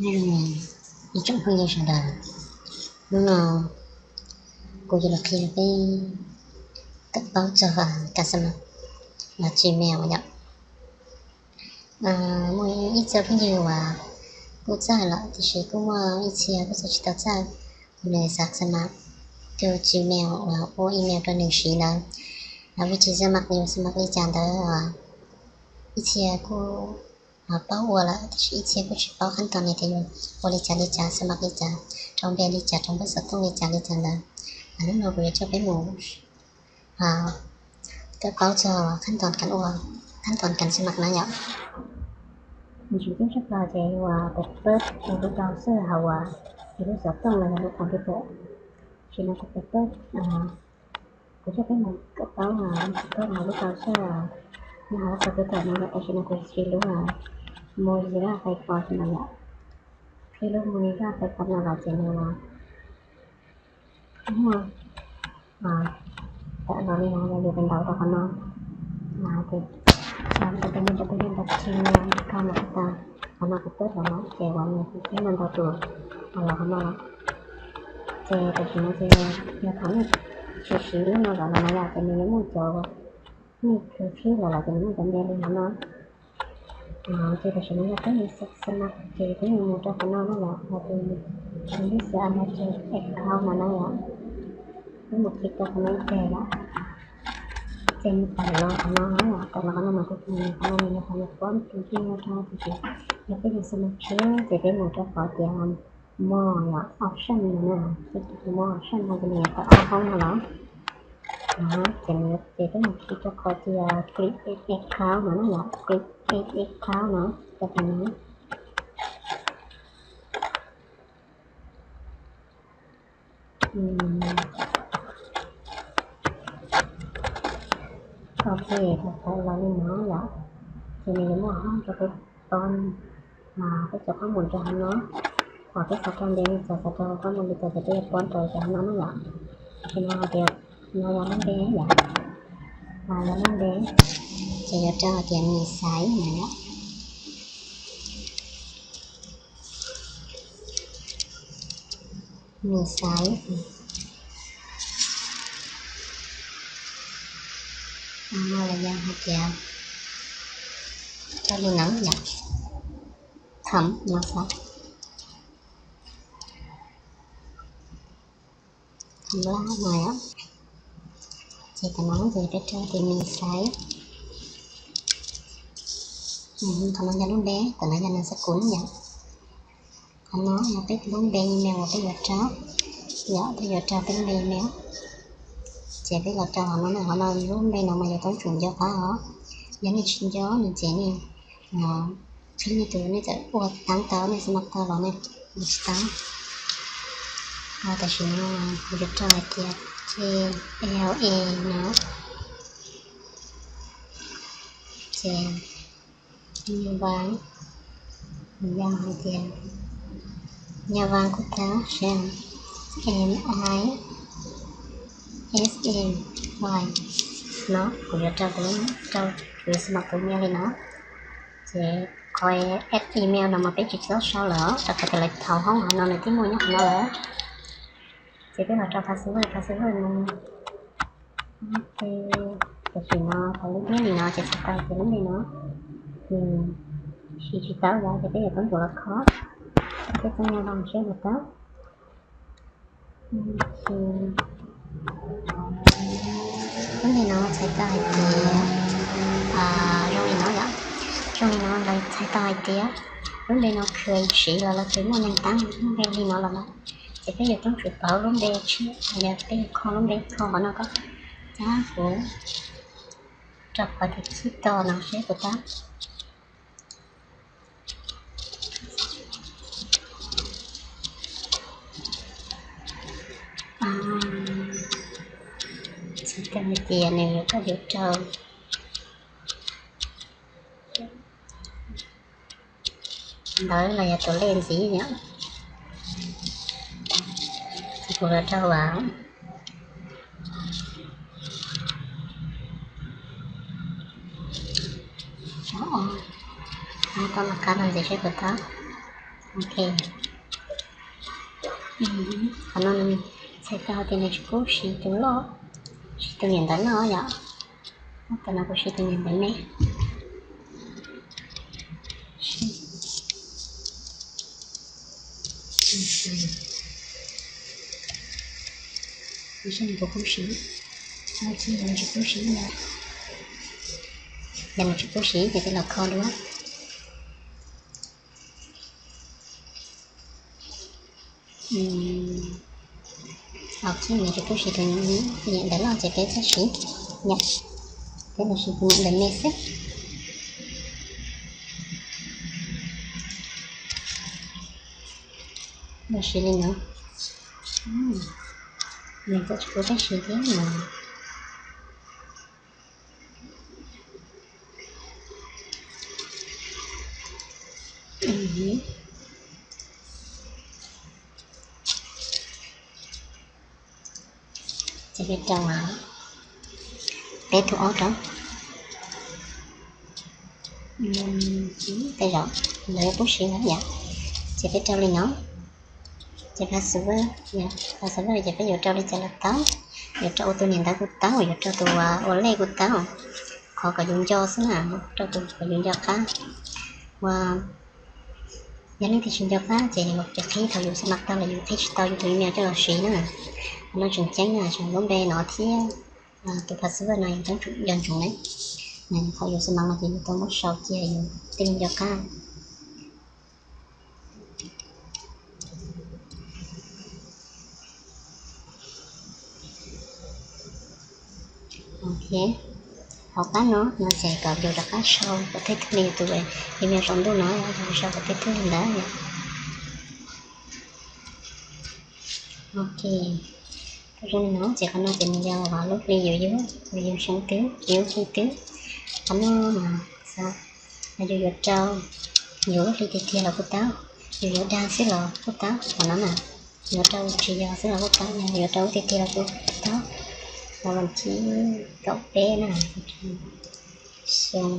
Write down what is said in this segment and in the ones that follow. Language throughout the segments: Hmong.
Nyob zoo ib tsoom phooj ywg sawv daws, hnub no kuv yuav los qhia peb kawm paub txog kas xab mas los Gmail yom. Muaj ib txhia phooj ywg uas kuj txawj lawm tiam sis kuj muaj ib txhia kuj txawj tsis tau txawj, nws xav xab mas tus Gmail uas ua email rau nws siv ntawd, vim tsis xab mas yus xab mas li cas ntawd, ib txhia kuj paub ua lawm tiam sis ib txhia kuj tsis paub khab toos ne tias yus ua li cas li cas, xab mas li cas, rau npe li cas, rau npawb xov tooj li cas li cas ntawd. Hnub no kuv yuav coj peb mus kawm paub txog khab toos kas ua, khab toos kas xab mas na yom. Nws tseem ceeb tshaj plaws ces yus pem pawb tus lub browser hauv yus lub xov tooj los yog lub computer. Tam sim no kuv pem pawb, kuv coj peb mus kawm paub peb hauv lub browser, nyob hauv lub computer no yom. Tam sim no kuv siv lub Mozilla Firefox no yom. Qhib lub Mozilla Firefox no los ces nws muaj tawm los li no, yog yus pem ntaus rau qhov no, ces tau peb ntaus Gmail account no tau, qhov no kuv pab los no ces uas nws peb no ntau tus los qhov no los. Ces tam sim no ces yog thaum nej tsis siv lub no los no yom, ces nws yuav muaj cov, nej khwv qhib los lawm ces nws muaj cov npe li qhov no. Ces tam sim no yog peb mus xab mas ces peb mus mus rau qhov no na yom, hais tias nws xav mus rau account no na yom. Peb mus click rau qhov no ces yom, ces nws tawm los qhov no na yom, tawm los qhov no mas kuv tus qhov no nws yog qhov nws pom tus npe no rau tiam sis yog peb mus xab mas tshiab ces peb mus rau qhov tias more yom, option no na, peb mus more option no ces nws yuav tawm ob hoob no los. Ces nws ces peb mus click rau qhov tias create account no na yom, create account no, rau qhov no. Ok, thaum tawm los li no yom, ces nws yuav muaj hoob rau peb pom, peb cov qhob mus rau hauv no, uas peb xav rau npe li cas, xav rau qhob mus li cas ces peb yuav pom rau cov hauv no na yom. Tam sim no hais tias no yog lub npe yom, yog lub npe, ces yuav rau hais tias Mim Xaiv no yom. Mim Xaiv, no los yog hais tias rau li no yom, Thẩm no xav, Thẩm Lan no yom. Ces tam no ces peb rau tias Mim Xaiv. Qhov no yog lub npe, qhov no yog nws xav kuv yom. Qhov no yog peb lub npe email uas peb yuav rau, yog peb yuav rau peb lub npe email. Ces peb los rau qhov no na, qhov no lub npe no mas yuav tau tsum nco qab os. Yog nej tsis nco no ces nej qhib nej tus, nej txawm ua teev tau, nej xab mas tau los nej ua tsis tau. Tam sim no kuv yuav rau hais tias J L A no, ces Nyiaj Vaj, yog hais tias Nyiaj Vaj kuj tau, N I S M Y no, kuv yuav rau kuv lub, rau kuv xab mas kuv email li no. Ces qhov add email no mas peb tsis txhob sau lawm, rau qhov tias lawv thaum hoob hauv no nws twb muaj nyob hauv no lawm. Ces peb los rau password, password no, tam sim no thaum lub npe li no ces txhais tau tias lub npe no nws siv tsis tau yom, ces peb yuav tau mus los kho, peb txhob nyob los seb puas tau. Lub npe no txhais tau hais tias, zoo li no yom, zoo li no lawv txhais tau hais tias lub npe no kheev siv los lawv kheev muaj nws teeb lub npe li no los no. Ces peb yuav tau tsum pauv lub npe tshiab, yog peb yuav kho lub npe kho qhov no kom cab kuv rau qhov tias khib tau no seb puas tau. Txhais tau hais tias nws yuav koj yuav rau ntawv los yog tus lej ntxiv yom. Ces kuv los rau as, tau los qab no ntxiv seb puas tau. Ok, qhov no txhais tau tias nws tsis pub siv tus loj, siv tus niam ntawv loj yom. Tam no kuv siv tus niam ntawv me. Nws tsis pub siv, nws tsis pub siv, yog nws tsis pub siv ces peb los kho dua. Os, nws tsis pub siv tus niam ntawv loj ces peb txhob siv, yom, peb los siv tus niam ntawv me xwb. Los siv li no, nws txawm tsis pub peb siv thiab no. Ces peb rau, peb tus ob rau, peb zaum, lawv yuav pub siv lawm yom. Ces peb rau li no. Ces password, password ces peb yuav rau li cas los tau, yuav rau ua tus niam ntawv kuj tau, yuav rau tus ua lej kuj tau, qhov kom yus nco xwb na, rau tus kom yus nco qab. Ua, yog leej twg tsis nco qab ces yus qhib thaum yus xab mas tau los yus qhib tsis tau yus tus email coj los siv na. Qhov no tseem ceeb na, tseem lub npe no thiab tus password no yog ntsoov ne, thaum yus xab mas no ces yus tau muab sau cia yus thiaj li nco qab. Ok, hauv qab no no ces kom yus rov qab sau kom thwj thwj li yus tus email saum ntuj no, yus sau kom thwj thwj li ntawd. Ok, zoo li no ces qhov no ces nws yog lub hli yus yug, yus yug seev twg yus yug hli twg. Qhov no mas xav yus yuav rau yus lub hli tiag tiag los kuj tau, yus yuav dag xwb los kuj tau. Qhov no na, yuav rau tsis yog xwb los kuj tau, yog yuav rau lub tiag tiag los kuj tau. Los vas thib kaum peb na, xyoo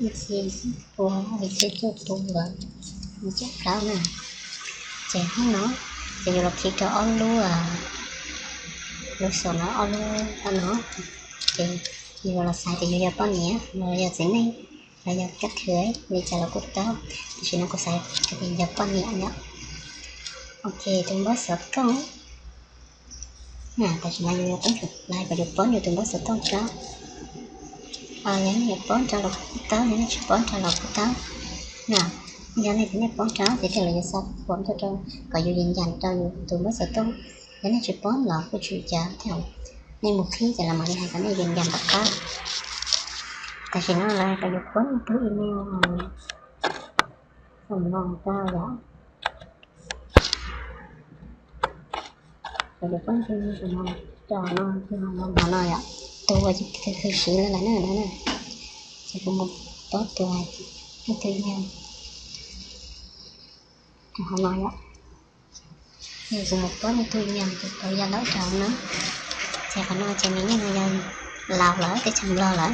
ib txhiab pua, ib txhiab cuaj pua, ib txhiab plaub na. Ces hnub no ces yus los khi rau ob lub, lub xom no, ob lub no, ces yus los xaiv tias yus yog poj niam los yog txiv neej los yog kab thwv li cas los kuj tau, tam sim no kuv xaiv tias yog poj niam yom. Ok, tus npawb xov tooj. Tam sim no yus yuav toob tsum lais kom yus pob yus tus npawb xov tooj rau. Yog nej yuav pob rau los kuj tau, yog nej tsis pob rau los kuj tau. Yog nej tias nej pob rau ces thiaj li yuav xa form tuaj rau kom yus yws ncas rau yus tus npawb xov tooj. Yog nej tsis pob los kuj tsis ua cas thiab, nej mus qhib ces lawv mam li hais kom nej yws ncas tom qab. Tam sim no lawv hais kom yus pob ib tug email, email tau yom. Ces yus pob tus no rau no, tus no yom, tus uas yus twb siv lawm na no na. Ces kuv mus pob tus ib tug email rau hauv no yom. Yus mus pob ib tug email ces tau yog lawm rau no. Ces qhov no ces nws yeej yog Laus lawm, teb chaws Nplog lawm.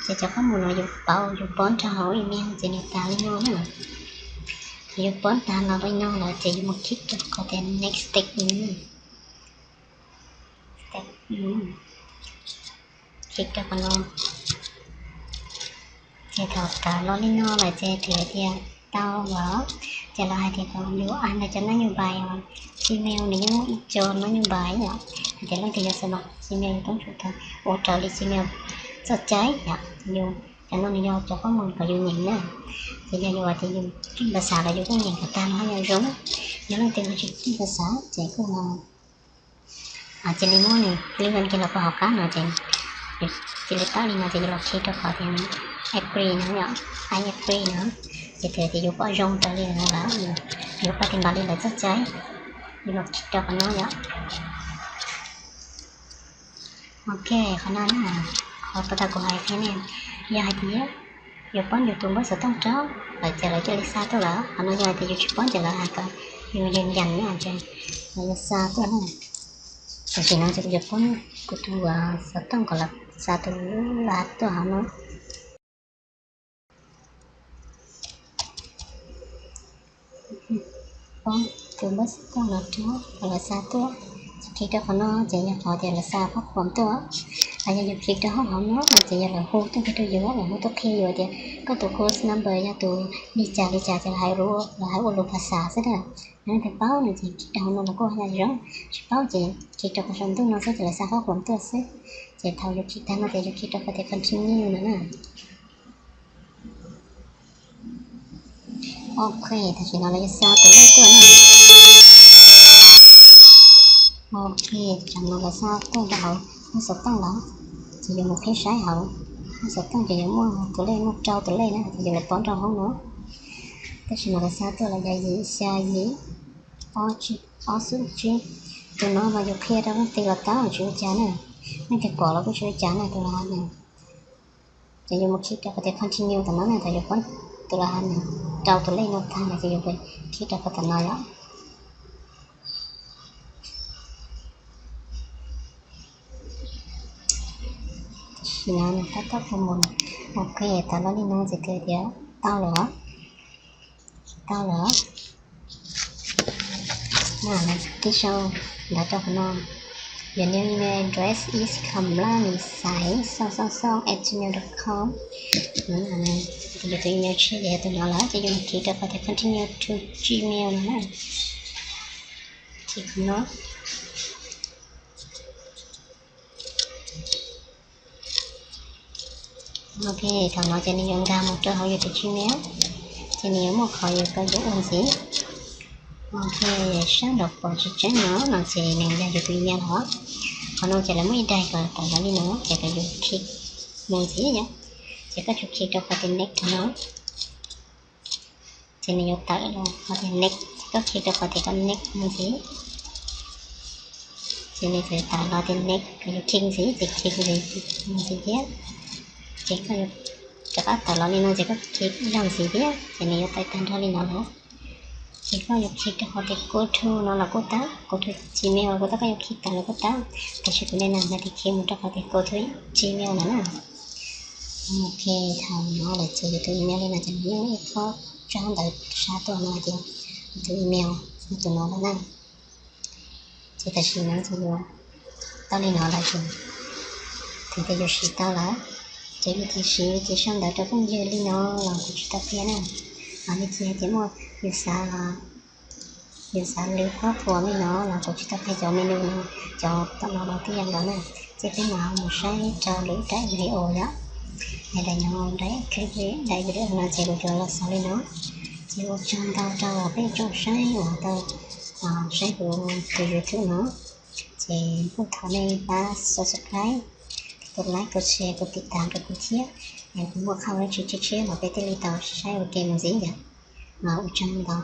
Ces cov qhob mus no yus pauv, yus pob rau hauv email ces nws tas li no na. Yus pob tas los li no lawm ces yus mus khib rau qhov tias next step no. Step no. Khib rau qhov no. Ces thaum tas los li no lawm ces twb hais tias tau lawm, ces lawv hais tias kom yus add ntawm cov naj nyuj npais, Gmail nws yeej muaj ib co naj nyuj npais yom, hais tias leej twg yuav xa mas Gmail yus toob tsum tau ua raws li Gmail txoj cai yom. Yus, cov no nws yog cov qhob mus kom yus nyeem na, ces yog yus hais tias yus kij npa xav los yus kuj nyeem kom tag no haj yam zoo. Yog leej twg tsis kij npa xav ces kuj cia li muab nws click kiag los rau hauv qab no ces, cia li tau li no ces yus los khib rau qhov tias agree no yom, I agree no, ces twb tias yus pom zoo raws li no lawm, yus pom tias npaum li lawv txoj cai, yus los khib rau qhov no yom. Ok, qhov no na, qhov tau kuv hais thiab ne, yog hais tias yus pob yus tus npawb xov tooj rau lawv ces lawv cia li xa tuaj lawm. Qhov no yog hais tias yus tsis pob ces lawv hais kom yus yws ncas na, ces lawv yuav xa tuaj na. Tam sim no ces kuv yuav pob kuv tus xov tooj kom lawv xa tus lab tuaj hauv no. Pab tus npawb xov tooj no rau lawv xa tuaj. Ces click rau qhov no ces yog qhov tias lawv xa qhob khuam tuaj. Hos yog yus click rau hauv no no ces yog lawv hu tuaj kiag rau yus, lawv hu tuaj qhia yus tias koj tus call number yog tus li cas li cas ces lawv hais ua lus phas xas xwb na. Yog leej twg paub no ces click rau hauv no los kuj yog zoo, tsis paub ces click rau qhov saum ntuj no xwb ces lawv xa qhob khuam tuaj xwb. Ces thaum yus click tag no ces yus click rau qhov tias continue no na. Ok, tam sim no lawv yuav xa tus lej tuaj na. Ok, tam sim no lawv xa tuaj rau hauv lub xov tooj lawm. Ces yus mus qhib saib hauv lub xov tooj ces yuav muaj tus lej, muaj rau tus lej na, ces yus lawv pov rau hauv no. Tam sim no lawv xa tuaj los yog yim xya yim ob xub tsib. Tus no mas yus qhia rau leej twg los tau, tsis ua cas na. Leej twg pom los kuj tsis ua cas na, tus no na. Ces yus mus khib rau qhov tias continue tom no na, thaum yus pom tus lawv hais rau tus lej no tag no ces yus khib rau qhov tom no yom. Tam sim no nws tab tom mus. Ok, tau los li no ces kawg tias tau lawm. Tau lawm. Tib sau ntawv rau qhov no, your new email address is kamlani xais xo xo xo at gmail dot com. Yus tus email tshiab ces yog tus no lawm ces yus mus khib rau qhov tias continue to Gmail no na. Khib qhov no. Ok, thaum no ces nws yuav nkag mus rau hauv yus tus Gmail, ces nws yuav muaj qhov yus tau yuav ua ntxiv. Ok, sab nraud pom tsis tseeb no no ces nws yog yus tus email los. Qhov no ces lawv muaj ib daim kom tawm los li no ces kom yus khib mus ntxiv yom. Ces koj tsuas khib rau qhov tias next no. Ces nws yuav tawm los qhov tias next, koj khib rau qhov tias koj next mus ntxiv. Ces nws txawm tawm los tias next, koj yuav khib ntxiv ces khib ntxiv mus ntxiv thiab. Ces koj yuav rov qab tawm los li no ces koj khib ib zaug ntxiv thiab ces nws yuav tawm tag nrho li no lawm. Ces koj yuav khib rau qhov tias go to no los kuj tau, go to Gmail los kuj tau, koj yuav khib tawm los kuj tau. Tab sis kuv li no hais tias khib mus rau qhov tias go to Gmail no na. Ok, thaum no lawm ces yus tus email li no ces nws yeej ib qho tsob ntawv sab tuaj no ces yus tus email yog tus no lawm na. Ces tam sim no ces yuav tau li no lawm ces, thaum tias yus siv tau lawm ces yus cia siv ces sau ntawv rau phooj ywg li no los kuv tsis tau qhia na. Ho li cia ces muaj yus xav, yus xav lwv qhob khuam li no los kuv tsis tau qhia cov menu no, cov tom no los twb yog ntawd na. Ces peb mam mus saib rau lwm daim video yom. Daim no, daim clip, daim video no ces kuv yuav los xaus li no. Ces ua tsaug ntau rau peb tsoom saib uas tau saib kuv tus YouTube no. Ces kuj thov nej pab subscribe, kuv like, kuv share, kuv tiv tam rau kuv thiab. Kuv muaj qhov dab tsi tshiab tshiab los peb thiaj li tau saib ua ke mus ntxiv yom. Ua tsaug ntau.